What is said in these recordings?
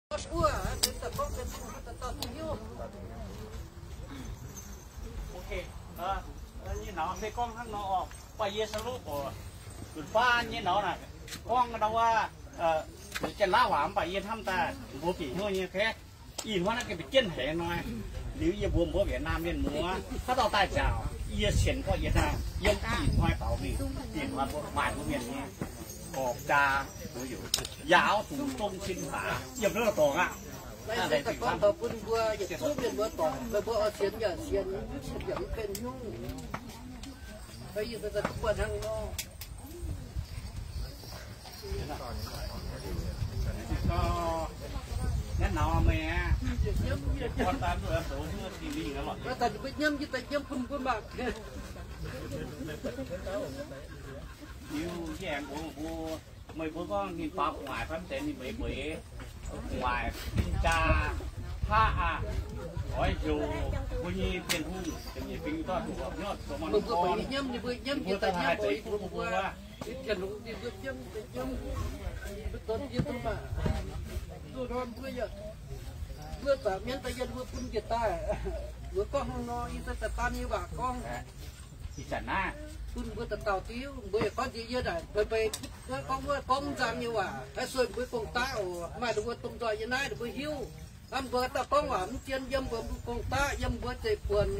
Ok, nyei nor se gorngv hnangv nor oc, baac yie sav luv oc, nzunc baav nyei nor naaic, gorngv ndau wuov, janx-laauv waac mv baac yie hnamv daaih mbuox bieqc hnyouv nyei, ok. Ih hnoi naaiv gengh ba'jienv haic hnoi, liuz yie mbuox mbuo Việt Nam mienh muoz, haaix dauh daaih nziaauc, yie sienx gorngv yie hnangv, yiem ih hnoi faaux mingh, ih hnoi mbuo maaih mbuo mienh nyei gorx jaa, yaac zuqc dongh cin baac yiem ndau dorngx aqv. Mbuo yietc zungv mienh muoz doic, meih mbuo oix sienx yaac sienx, mv sienx yaac mv benx nyungc. Ih hnoi duqv buatc hnangv nor. Liuz yie aengx mbuox mbuo, meih mbuo gorngv ninh faaux gu'nguaaic fai mv zeiz ninh mbeix mbeix, gu'nguaaic, ninh jaa, haav aqv, oix heuc mbuo nyei Bienh Hungh, ziepc nyeic fingx, dorh duqv horpc nyei, zoux mangc ninh gorn, ninh mbuo daaih haih zeiz duqv mbuo wuov. Mbuo zaangc mienv daaih yie mbuo bun njiec daaih, mbuo gorngv hnangv nor, ih zanc daaih daan nyei waac gorngv, ih zanc naaiv bun mbuo dauh dauh diuv, mbuo yaac gorngv njiec yie naaic, beiv beiv gorngv wuov gorngv mv nzang nyei waac, haih sueih mbuo gong-daqv oc. Maaih ninh mbuo domh nzoih yie naaiv ninh mbuo hiuv. Hnamv mbuo dauh gorngv waac mv zien yiem mbuo gong-daqv, yiem mbuo zeiv-buonc.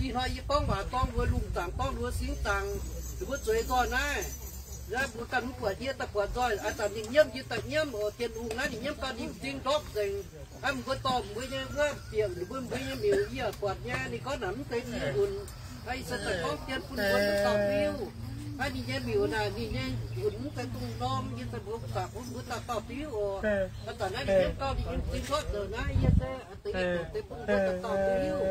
Ih hnoi yie gorngv waac dorng mbuo lungh zaangc, dorng mbuo singx zaangc, ninh mbuo zueiz nzoih naaiv. Naaiv mbuo ganh mv buatc, yie daaih buatc nzoih, ih zanc ninh nyiemv yie daaih nyiemv oc. Bienh Hungh naaiv ninh nyiemv gau, ninh m'zing ndortv nzengc. Hnamv mbuo dorh mbuo nyei wuov bieqc ninh mbuo, mbuo nyei miuc yie buatc nyei, ninh gorngv naaic mv deix mingh nzunc. Ih zanc daaih gorngv dien bun mbuo dauh dauh diuv. Hnangv ninh nyei miuc naaic, ninh nyei nzunc mv deix dongh norm, yie daaih mbuox baac bun mbuo dauh dauh diuv oc. Ih zanc naaiv ninh nyei gauh ninh nyei m'zing ndortv nzengc naaiv, yie se deix deix bun mbuo dauh dauh diuv.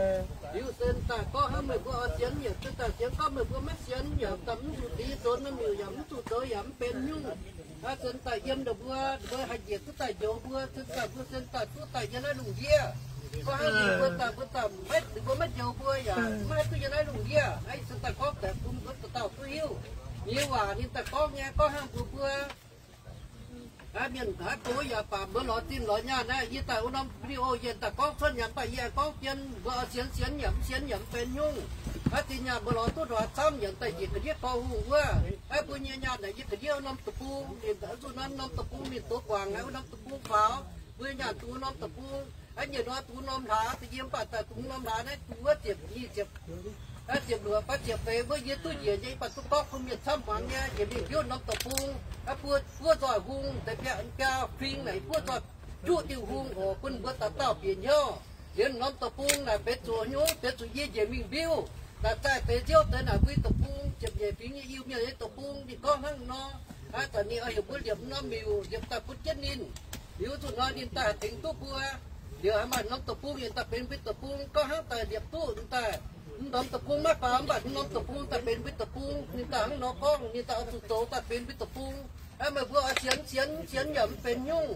Liuz se daaih gorngv hnangv meih mbuo oix sienx yaac se daaih sienx, gorngv meih mbuo maiv sienx yaac daaih mv zuqc dingx zoux norm miuc, yaac mv zuqc zoux yaac mv benx nyungc. Aa, se daaih yiem ninh mbuo, ninh mbuo haih njiec duqv daaih njoux mbuo, se daaih mbuo se daaih duqv daaih yiem naaiv lungh ndiev. Gorngv hnangv ninh mbuo daaih, mbuo daaih maiv, ninh mbuo maiv njoux mbuo yaac maiv haih duqv yiem naaiv lungh ndiev. Aa, se daaih gorngv deix bun mbuo dauh dauh duqv hiuv. Nyei waac ninh daaih gorngv nyei, gorngv hnangv mbuo mbuo Aa, mienh haaix gox yaac baac mbuo lorz zinh lorz nyaanh naaiv, yie daaih wuov norm video yie daaih gorngv cuotv nyanc, mv baac yie gorngv dien mbuo oix sienx sienx yaac mv sienx yaac mv benx nyungc. Aa, zinh nyaanh mbuo lorz duqv ndortv camv yaac daaih njiec ga'ndiev gorx hungh wuov. Aa, mbuo nyei nyaanh naaic yie ga'ndiev wuov norm deic-bung, ninh zuqc norm norm deic-bung ninh dox guangc aqv, wuov norm deic-bung faaux, mbuo nyaanh dungx norm deic-bung. Aa, nyiec nor dungx norm hlaax, da'nyeic mv baac daaih dungx norm hlaax naaiv dungx wuov ziepc nyeic ziepc, aa, ziepc luoqc fai ziepc feix wuov yie duqv njiec nyei, mv baac duqv gorngv bun mienh camv muangx nyei, njiec mingh biouv norm deic-bung. Aa, buo, buo nzoih hung deix biaa, biaa fing naaic buo nzoih juqv diuh hung oc, bun mbuo dauh dauh bieqc hnyouv. Liuz norm deic-bung naaic benx zuqc hnyouv, benx zuqc yie njiec mingh mbiuv. Naaic zaih deix nziouv deix naaic mbuo nyei deic-bung, ziepc nyeic fingx nyei Iu-Mienh nyei deic-bung, ninh gorngv hnangv nor. Aa, zanc ninh oix heuc mbuo liepc norm miuc, liepc daaih butv jienv ninh. Liuz zuqc nor ninh daaih haih tengx duqv mbuo. Liuz haaix maaih norm deic-bung yaac daaih benx mbuo deic-bung, gorngv hnangv daaih liepc duqv ninh daaih, mv norm deic-bung maiv faaux, mv baac mv norm deic-bung daaih benx mbuo deic-bung. Ninh daaih hnangv nor gorngv, ninh daaih oix zuqc zoux daaih benx mbuo deic-bung. Aa, meih mbuo oix sienx sienx, sienx yaac mv benx nyungc.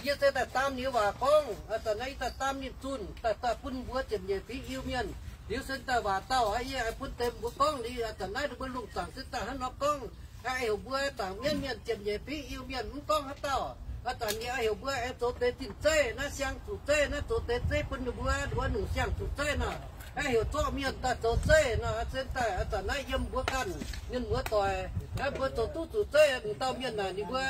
Yie se daaih daam ninh waac gorngv, aa, zanc naaiv yie daaih daam ninh zunh, daaih daaih bun mbuo ziepc nyeic fingx Iu-Mienh. Liuz se daaih waac dauh aqv, yie bun deix mbuo gorngv liuz, aa, zanc naaiv ninh mbuo lungh zaangc se daaih hnangv nor gorngv. Aa, heuc mbuo zaangc mienv mienh ziepc nyeic fingx Iu-Mienh mv gorngv haaix dauh. Aa, zanc yie heuc mbuo aengx zoux deix zinh zeiv, naaiv siang-zuqc zeiv, naaiv zoux deix zeiv bun ninh mbuo, ninh mbuo lungh siang-zuqc zeiv nor. Aa, heuc zorqv mienh daaih zoux zeiv nor, se daaih aa, zanc naaiv yiem mbuo ganh mienh muoz doic. Aa, mbuo zoux duqv zuqc zeiv, m'dauh mienh naaic ninh mbuo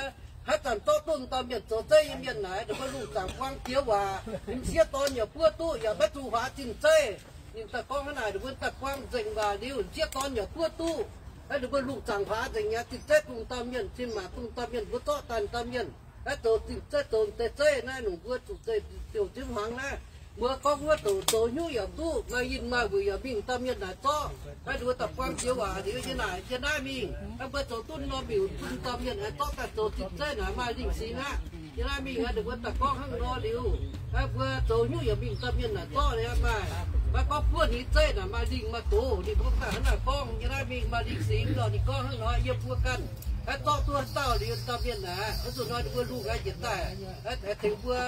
haaix zanc zorqv duqv m'dauh mienh zoux zeiv nyei mienh naaic, ninh mbuo lungh zaangc buang jiex waac, m'sieqv dorn yaac buov duqv, yaac maiv zuqc huaax zinh zeiv. Ninh daaih gorngv hnangv naaic, ninh mbuo daaih buang nzengc waac liuz, m'sieqv dorn yaac buov duqv. Ninh mbuo lungh zaangc huaax nzengc nyei, zinh zeiv bun dauh mienh, zinh maac bun dauh mienh, mbuo zorqv daaih dauh mienh. Naaiv zoux zinh zeiv, zoux deix zeiv naaiv, ninh mbuo zuqc zeiv ziouc ziex hmuangx naaiv. Mbuo gorngv wuov douc zoux hnyouv yaac duqv, maaih yinh maaih wuic yaac mingh dauh mienh naaic zorqv. Naaiv ninh mbuo daaih buang jiex waac liuz yie naaic, yie naaiv mingh, naaiv mbuo zoux duqv norm miuc bun dauh mienh aengx zorqv daaih zoux zinh zeiv naaic maaih lingh singx aqv. Yie naaiv mingh, ninh mbuo daaih gorngv hnangv nor liuz, naaiv mbuo zoux hnyouv yaac mingh dauh mienh naaic zorqv liuz maaih, maaih gorngv buov ninh zeiv naaic maaih lingh maaih doz, ninh mbuo daaih hnangv naaic gorngv. Yie naaiv mingh maaih lingh singx lorh, ninh gorngv hnangv nor, yie mbuo ganh naaiv zorqv duqv haaix dauh liuz dauh mienh naaic, oix zuqc nor ninh mbuo lungh gaax njiec daaih, aengx tengx mbuo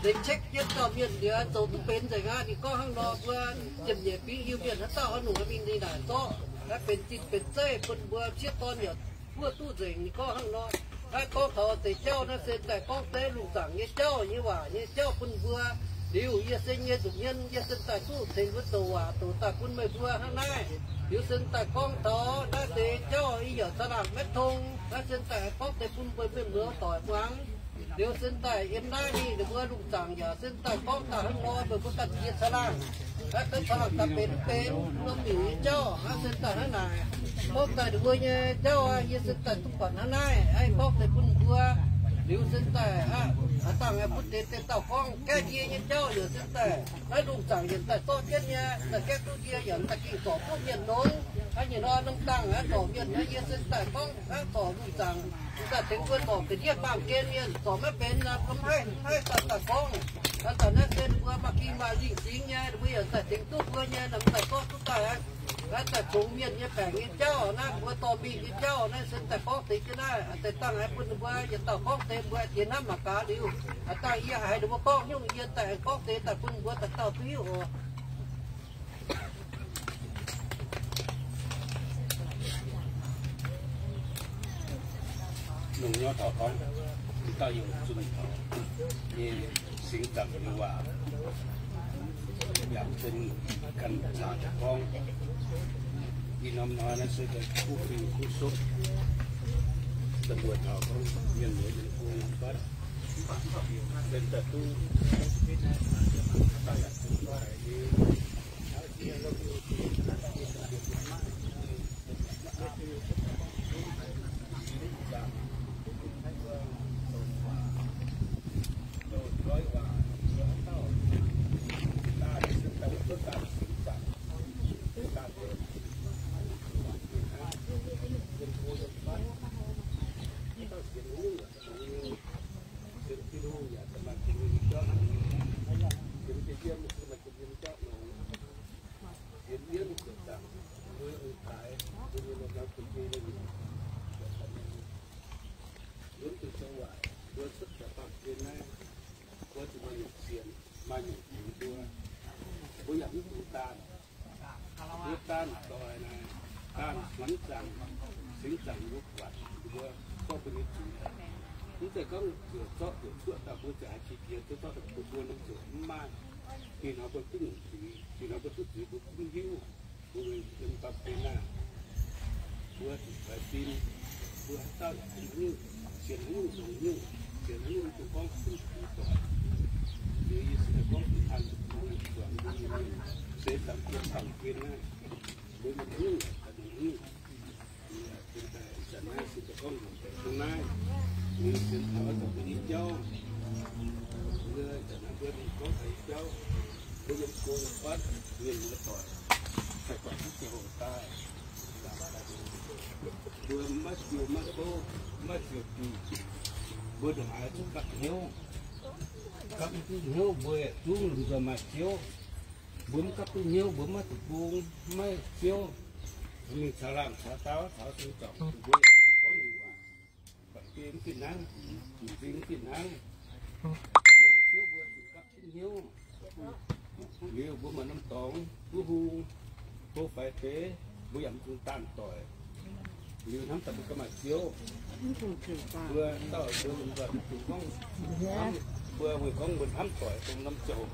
zeix check jienv dauh mienh liuz zoux duqv benx nzengc aqv. Ninh gorngv hnangv nor, mbuo ziepc nyeic fingx Iu-Mienh haaix dauh oix nungx mingh ninh naaic zorqv, naaiv benx zinh benx zeiv bun mbuo m'sieqv dorn yaac buov duqv nzengc. Ninh gorngv hnangv nor. Naaiv gorngv taux deix jauv naaiv se daaih gorngv deix lungh zaangc nyei jauv nyei waac nyei jauv bun mbuo. Liuz yie se nyei nza'hmien, yie se daaih duqv tengx mbuo douc waac douc daaih bun meih mbuo hnangv naaiv. Liuz se daaih gorngv taux naaiv deix jauv yie yaac caangh laangh maiv tong. Naaiv se daaih gorngv deix bun mbuo mienh muoz doic muangx. Liuz se daaih yiem naaiv ninh mbuo lungh zaangc yaac se daaih gorngv daaih hnangv nor, meih mbuo ganh jiex caangh laangh. Naaiv gorngv caangh laangh daaih benx benx lomh miuc nyei jauv, naaiv se daaih hnangv naaic. Gorngv daaih ninh mbuo nyei jauv, yie se daaih duqv buatc hnangv naaiv. Aengx gorngv deix bun mbuo, liuz se daaih aav dangh bun deix deix dauh gorngv gaeqv ndie nyei jauv yaac se daaih naaiv lungh zaangc yaac daaih zorqv jienv nyei, daaih gaeqv duqv ndie yaac daaih ging zorc duqv mienh longx. Hnangv nyei nor, norm dangh aav zorc mienh, yie se daaih gorngv aav zorc lungh zaangc, daaih tengx mbuo zorc ga'ndiev baamh gen mienh, zorc maiv benx, maiv haih, maiv haih daaih daaih gorngv. Daaih naaiv se ninh mbuo maaih ging maaih lingh singx nyei, ninh mbuo yaac daaih tengx duqv mbuo nyei, naaiv daaih zorqv duqv daaih, naaiv daaih congx mienh nyei baengc nyei jauv, naaiv mbuo dorh mingh nyei jauv, naaiv se daaih gorngv deix jienv naaiv, daaih dangh bun ninh mbuo yietc dauh gorngv deix mbuo jiex hnamv mangc gaax liuz, dangh yie haiz ninh mbuo gorngv nyungc, yie daaih gorngv deix daaih bun mbuo dauh dauh duqv hiuv oc. Longc nyorx taux gorngv, dauh yungh zunh taux nyei singx zaangc nyei waac, yaac se ganh caux gorngv, ih norm hnoi naaiv se kuv fing kuv sopv, da'buoc taux gorngv mienh muoz mienh gong fatv, benx daaih duqv, daaih yaac duqv haiz nyei. Mbuo zuqc zoux waaic, mbuo cuotv daaih baamh gen naaiv, mbuo zuqc maaih nyungc sienx, maaih nyungc tengx mbuo. Mbuo yaac mv dungx daanh. Mbuo daanh doic naaic, daanh hmuangx zaangc, singx zaangc mbuo buatc, mbuo zorqv mbuo nyei zuiz. Mv zeiz gorngv ziouc zorqv ziouc cuotv daaih mbuo ziouc haiz qiex jiez, zorqv zorqv daaih mbuo mbuo nor ziouc mv maaih. Ih hnoi mbuo duqv nyungc zuiz, ih hnoi mbuo duqv zuiz mbuo mv hiuv. Mbuo yiem baamh gen naaiv, mbuo zuqc faix fim, mbuo haaix dauh yaac sienx haaix nyungc, sienx haaix nyungc longx nyungc, sienx haaix nyungc mv dungx gorngv zuqc zuiz doic. Liuz yie se gorngv an zuangx mbuo nyei mienh, se zaangc jiem baamh gen naaiv, mbuo yiem haaix nyungc yaac longx nyungc. Ih zanc naaiv se daaih gorngv longc deix hnangv naaiv, liuz sienx taux oix zuqc mbuo nyei jauv. Mbuo ih zanc naaiv mbuo mingh gorngv deix jauv, mbuo yiem go fatv mienh muoz doic, haih guangc duqv ziangh hoc daaih. Mbuo maiv ziouc maiv bouv, maiv ziouc diuc, mbuo ndongc haaix zungv gapv hnyouv. Gapv duqv hnyouv mbuo yaac zungv lomh nzoih maaih Ziouv. Mbuo mv gapv duqv hnyouv mbuo maiv deic-bung, maiv Ziouv. Mingh caux laangh caux daauv caux sung zorc, mbuo yaac gorngv nyungc waac, ba'gi mv fih hnangv, m'zing mv fih hnangv. Longc Ziouv mbuo zuqc gapv duqv hnyouv. Liuz mbuo maaih norm dorngx duqv hung, hlo faix deix, mbuo yaac mv dungx daanh doic. Liuz hnamv daaih mbuo ganh maaih Ziouv. Mbuo dauh mbuo lomh nzoih mv dungx gorngv, mbuo weic gorngv mbuo hnamv doic dongh norm ziangh hoc,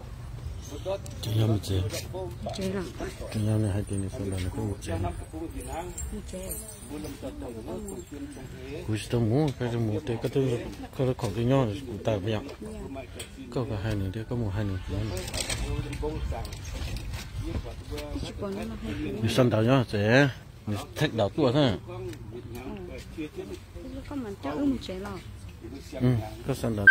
mbuo zorqv, mbuo zorqv bouv baac hnamv doic, mbuo hnamv deic-bung fih hnangv. Mbuo lomh nzoih doic hnyouv dongh jiem dongh eix. Mbuo maaih jaax zinh, mbuo maaih jaax zinh, mbuo maaih jaax zinh. Ninh sanh ndau nyob zeiz, ninh text ndau duqv hnangv. Gorngv sanh ndau.